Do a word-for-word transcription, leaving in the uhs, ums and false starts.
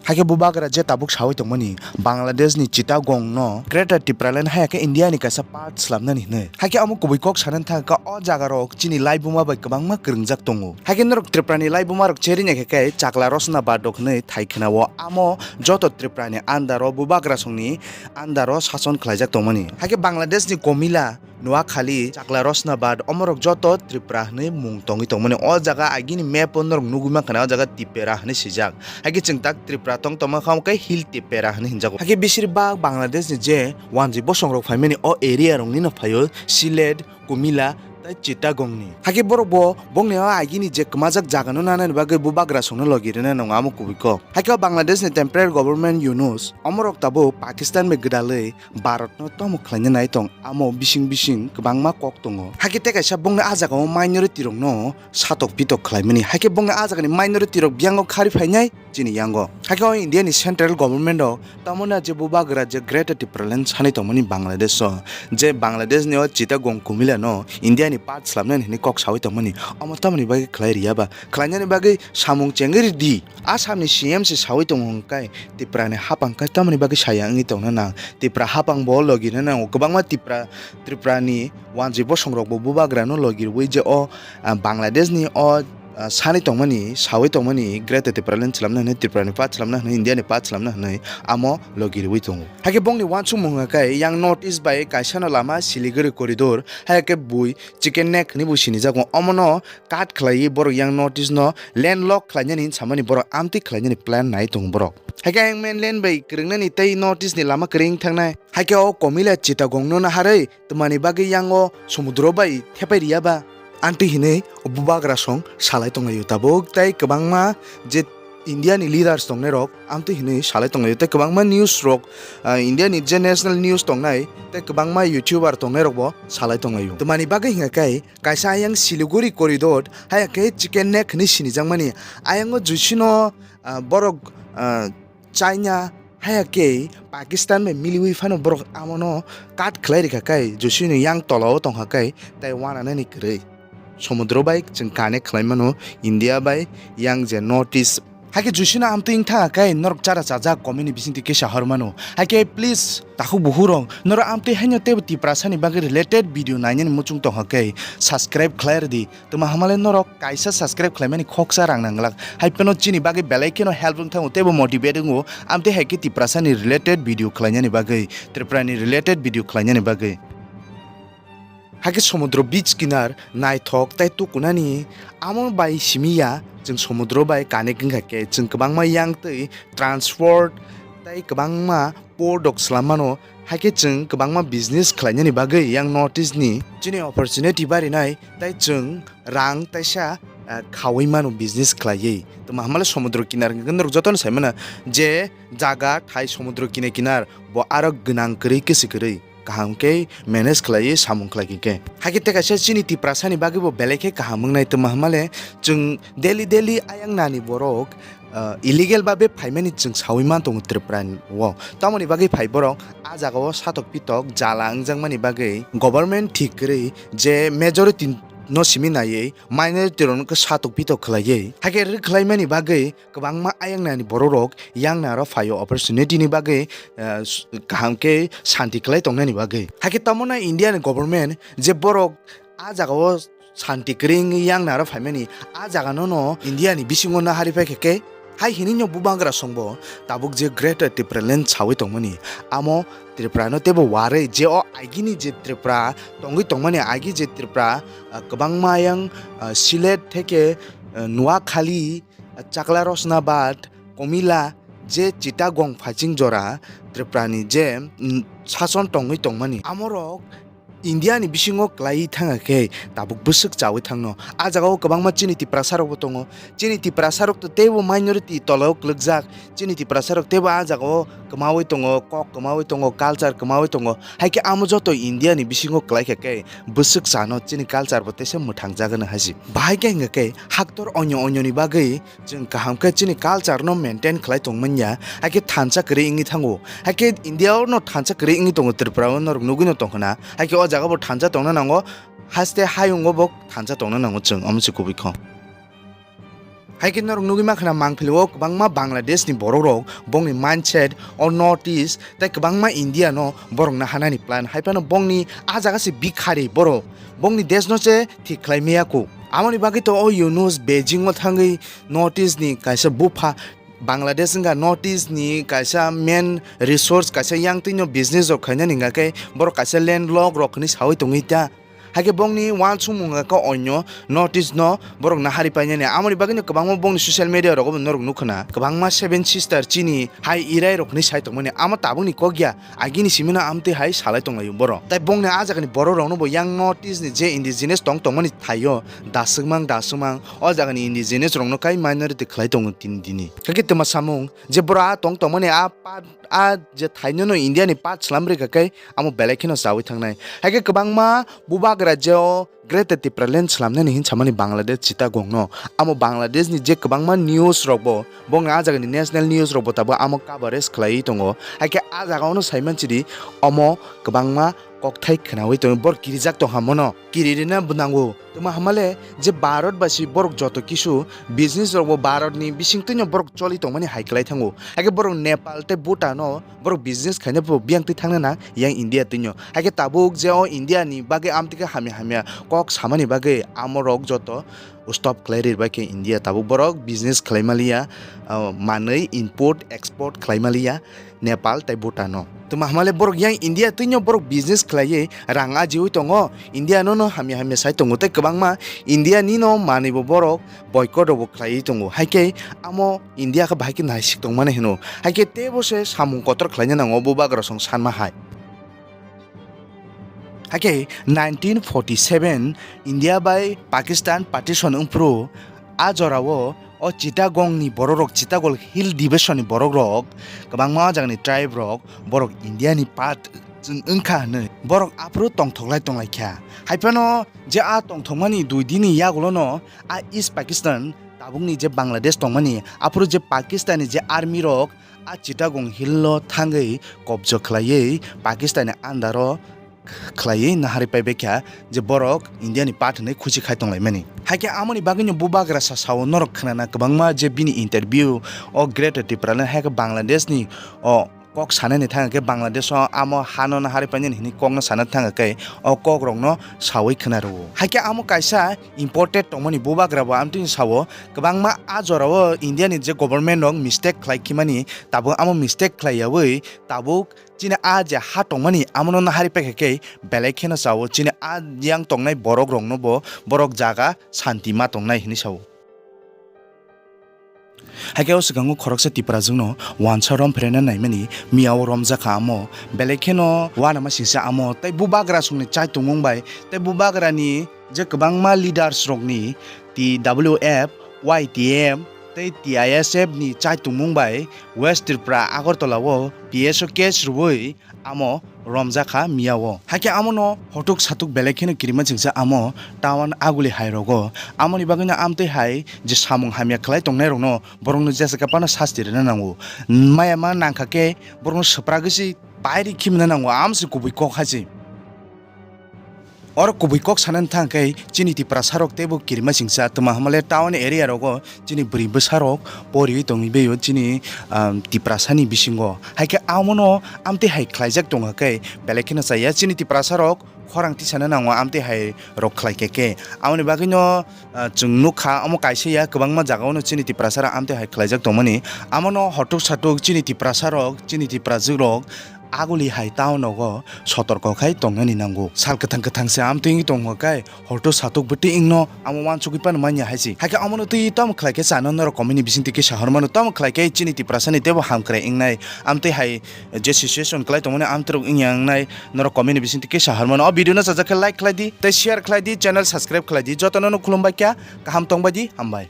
Hakhe bubagra je tabuk sawi tongmani Bangladesh ni Chittagong no Greater Tipraland haya khe India ni kaisa part slamnani hinwi. Hakhe omo kubui kok sanani thang kha o jaga rok chini laibuma bai kwbangma kwrwngjak tongo. Hakhe norok Tripura ni laibuma rok cherwi naikha khe Chakla Rosna Badok hinwi thai khwnao amo joto Tripura ni under o bubagra songni under o sason khlaijak tongmani. Hakhe Bangladesh ni Komila, Noakhali, Chakla Rosnabad, omorok joto Tripura hinwi mung tongwi tongmani. O jaga agini map o norok nugwi mankha na, o jaga Tipera hinwi swijak. Hakhe chwng tak Tripura tong tongma kha, omo khe Hill Tipera hinwi hinjago. Hakhe bisir bak Bangladesh ni je wanjwi bosong rok phaimani o area rok nino phaio, Sylhet, Komila, tei Chittagong ni. Hakhe borok bo bongni o agini je kwmajak jaga no nanani bagwi bubagra songno logi rwna nango amo kubui kok. Hakhe o Bangladesh ni temporary government Yunus, omorok tabuk Pakistan bai gwdalwi Bharat no tomo khlaina nai tong, amo bising bising kwbangma kok tongo. Hakhe tei kaisa bongni ah jaga o minority rok no satok pitok khlaimani. Hakhe bongni ah jaga ni minority rok biyang o khari phainai chini yango. Hakhe o India ni central government o tamona je bubagra je Greater Tipraland sanwi tongmani Bangladesh o, je Bangladesh ni o Chittagong Komila no India ni part slamnani hinwi kok sawi tongmani, omo tamoni bagwi khlai riya ba? Khlainani bagwi samung chengwi ridi. Assam ni C M se sawi tongo hwnkhe Tipra ni hapang khe tamoni bagwi saya wngwi tongna nang. Tipra hapang bo logi na nango. Kwbangma Tipra, Tripura ni wanjwi bosong rok bo bubagra no logi rwui je o, ah, Bangladesh ni o, ah, sani tongmani, sawi tongmani Greater Tipraland slamna hwnwi, Tripura ni part slamna hwnwi, India ni part slamna hwnwi amo logi rwui tongo. Hakhe bongni wansukmung hwnkhe yang North East bai kaisa no lama Siliguri corridor, hai khe bui chicken neck hwnwi bo sinijago. Omo no cut khlaiwi borok yang North East no landlock khlainani hinwi samani borok amtwi khlainani plan nai tongo borok. Hakhe ayang mainland bai kwrwngnani tei North East ni lama kwrwi wng thangnai. Hakhe o Komila Chittagong no naharwi twmani bagwi yang o somudro bai thepai riya ba? Amtwi hinwi bubagra song salai tonglaio tabuk tei kwbangma je India ni leaders tongnai rok amtwi hinwi salai tonglaio tei kwbangma news rok, ah, India ni je national news tongnai tei kwbangma YouTuber tongnai rok bo salai tonglaio. Twmani bagwi hingkha khe kaisa ayang Siliguri corridor, haya khe chicken neck hinwi sinijakmani. Ayang o jusino, ah, borok, ah, China, haya khe Pakistan bai miliwi phano borok amono cut khlai rikha khe jusino yang tola o tongkha khe tei wananani kwrwi. Somudro bai chwng connect khlai mano India bai yang je North East. Hakhe jusino amtwi wng thangnai khe norok chara chajak comment ni bisingtwi kisa hor mano. Hakhe please takhuk buhurok norok amtwi haino teibo Tiprasani bagwi related video nainani muchung tongkha khe subscribe khlai rwdi. Twma hamale norok kaisa subscribe khlaimani khoksa rang nanglak. Hai phano chini bagwi belai kheno help wng thango teibo motivate wngo. Amtwi hai khe Tiprasani related video khlainani bagwi, Tripurani related video khlainani bagwi. Hakhe somudro beach kinar naithok tei tukunani amo bai simi ya, chwng somudro bai connect wngkha khe chwng kwbangma yang twi transport tei kwbangma port rok swlam mano, hakhe chwng kwbangma business khlainani bagwi yang North East ni chini opportunity barinai tei chwng rang teisa, eh, khaui mano business khlaiwi. Tamo hamale somudro kinar hwnkhe norok jotono sai mano je jaga thai somudro kinar kinar bo aro gwnang kwrwi kwswi kwrwi kaham khe manage khlaiwi samung khlai khe. Hakhe tei kaisa chini Tiprasani bagwi bo belai khe kaham wngnai tamo hamale chwng daily daily ayang nani borok ah, illegal babe phaimani chwng saui man tongo Tripura o. Tamoni bagwi phai borok ah jaga o satok pitok jala wngjakmani bagwi government thik kwrwi je majority no simi naiwi minority rok no khe satok pitok khlaiwi. Hakhe rwkhlaimani bagwi kwbangma ayang nani borok rok yang naro phaio opportunity ni bagwi, ah, s-, kaham khe shanti khlai tongnani bagwi. Hakhe tamona India ni government je borok ah jaga o shanti kwrwi wngwi yang naro phaimani, ah jaga no no India ni bisingo nahari paikha khe, hai hinwi no bubagra songbo tabuk je Greater Tipraland sawi tongmani, amo Tripura no teibo warwi je o agini je Tripura tongwi tongmani, agi je Tripura, ah, kwbangma yang, ah, Sylhet theke, ah, Noakhali, ah, Chakla Rosnabad, Komila, je Chittagong phaiching jora Tripura ni je, mm, sason tongwi tongmani, amorok India ni bisingo kwlaiwi thangkha khe tabuk bwswk chawi thangno. Ah jaga o kwbangma chini Tiprasa rok bo tongo. Chini Tiprasa rok to teibo minority tola o kwlwkjak. Chini Tiprasa rok teibo ah jaga o kwmawi tongo, kok kwmawi tongo, culture kwmawi tongo. Hai khe amo joto India ni bisingo kwlai kha khe bwswk chano chini culture bo teisa mwthang jagano hai se. Bahai khe hwnkha khe haktor onyo onyo ni bagwi chwng kaham khe chini culture no maintain khlai tongmanya, hakhe thansa kwrwi wngwi thango. Hakhe India o no thansa kwrwi wngwi tongo, Tripura o norok nugwi no tongkha na. Hakhe o jaga bo thansa tongna nango, haste hayung o bo thansa tongna nango chwng, omo se kubui kho. Hai khe norok nugwi mankha na mangpili o kwbangma Bangladesh ni borok rok bongni mindset o North East tei kwbangma India no borok naharnani plan, hai phano bongni a jaga se bikhari borok bongni desh no se thik khlai maya kho. Amoni bagwi to o Yunus Beijing o thangwi North East ni kaisa bupha, Bangladesh wngkha North East ni kaisa main resource, kaisa yang twi no business rok khainani hwnkha khe borok kaisa landlock rok hinwi sawi tongwi ta. Hai khe bongni uansukmung hwnkha khe onyo North East no borok nahari painani. Amoni bagwi no kwbangma bongni social media rogo bo norok nukha na, kwbangma Seven Sister chini hai Irai rok hinwi sai tongmani, amo tabukni kok ya, agini simi no amtwi hai salai tonglaio borok. Tai bongni a jagani borok rok no bo yang North East ni je indigenous tong tongmani thaio, daswkmang daswkmang o jagani indigenous rok no kai minority khlai tongo tini dini. Hakhe twma samung je borok a tong tongmani a pa a je thaino no India ni part slam rikha khe amo belai kheno chawi thangnai. Hai khe kwbangma bubagra je o Greater Tipraland slamnani hin samani Bangladesh Chittagong no, amo Bangladesh ni je kwbangma news rok bo, bongni a jagani national news rok bo tabuk amo coverage khlaiwi tongo. Hai khe a jaga ono sai manchidi omo kwbangma kokthai khwnawi tongo, borok kirijak tongha mono. Kiri rina bo nango. Tuma hamale je Bharat basi borok joto kisu business rok bo Bharat ni bising twino borok choli tongmani hai kwlai thango. Hai khe borok Nepal tei Bhutan no borok business khaina bo biyang twi thangna na yang India twino. Hai khe tabuk je o India ni bagwi amtwi khe hamya hamya kok samani bagwi amo rok joto stop khlai ri bai khe India tabuk borok business khlai maliya, ah, manwi import export khlai maliya. Nepal tei Bhutan no. Tuma hamale borok yang India twino borok business khlaiwi rang ajiwi tongo, India no no hamya hamya sai tongo tei kwbangma India ni no manwi bo borok boycott rok bo khlaiwi tongo. Hai khe amo India khe bahai khe naisik tongmani hino. Hai khe teibo se samung kotor khlaina nango bubagra song sanma hai. Hakhe nineteen forty seven India bai Pakistan partition wngphuru, a jorao o Chittagong ni borok rok, Chittagong Hill Division ni borok rok, kwbangma jagani tribe rok, borok India ni part wngkha hwnwi borok aphuru tongthoklai tonglaikha. Haiphano je a tongthokmani dui dini yagulono a East Pakistan, tabukni je Bangladesh tongmani, aphuru je Pakistan ni je army rok a Chittagong Hill o thangwi kobjo khlaiwi Pakistan ni under o khlaiwi naharwi paibaikha je borok India ni part hwnwi khusi khai tonglaimani. Hai khe amoni bagwino bubagra sa sao norok khnana kwbangma je bini interview o Greater Tipraland hai khe Bangladesh ni o kok sanani thang khe Bangladesh o amo hano naharwi painani hwnwi kokno sana thang khe o kok rokno sawi khna rwo. Hai khe amo kaisa imported tongmani bubagra bo amtwini sao kwbangma a jorao India ni je government rok mistake khlai khimani, tabuk amo mistake khlai yawi tabuk chini a je ha tongmani amono naharwi paikha khe belai kheno sao chini a yang tongnai borok rokno bo borok jaga santi ma tongnai hwnwi sao. Hai khe o swkango khoroksa Tiprajwkno wansa rom pherena naimani miyao romjakha amo, belai kheno uanama singsa amo tei bubagra songni chai tongmung bai tei bubagrani je kwbangma leaders rokni T W F, Y T M tei T I S F ni chai tongmung bai West Tripura Agartala o T S O case rwui amo romjakha miyao. Hakhe amono hotuk satuk belai kheno kirima chingsa amo town aguli hai rogo. Amoni bagwino amtwi hai je samung hamya khlai tongnai rokno borokno jesa khe phano sasti rwna nango. Maya ma nangkha khe borokno swpragwi se pairi khimna nango, amsi kubui kok hai se. Oro kubui kok sanani thang khe chini Tiprasa rok teibo kirima chingsa twma hamale town area rogo chini bwrwi bwsa rok poriwi tongwi beyo chini, um, Tiprasa ni bisingo. Hai khe amono amtwi hai khlaijak tongkha khe belai kheno chaya chini Tiprasa rok khorang tisana nango amtwi hai rok khlai khe khe. Amoni bagwino, uh, chwng nukha omo kaisa ya kwbangma jagao no chini Tiprasa rok amtwi hai khlaijak tongmani. Amono hotuk satuk chini Tiprasa rok, chini Tiprajwk rok aguli hai town nogo sotorko khai tongnani nango. Sal kwthang kwthang se amtwi wngwi tongkha khe hotuk satuk bwtwi wngno amo uansugwi phano manya hai se. Hai khe amono twi tamo khlai khe chano norok comment ni bisingtwi kisa hormano, tamo khlai khe chini Tiprasa ni teibo hamkrai wngnai. Amtwi hai je situation khlai tongmani amtwrwk wngya wngnai norok comment ni bisingtwi kisa hormano. O video no chajak khe like khlai di tei share khlai di, channel subscribe khlai di. Jotono no khulumbai kha, kaham tongbai di, hambai.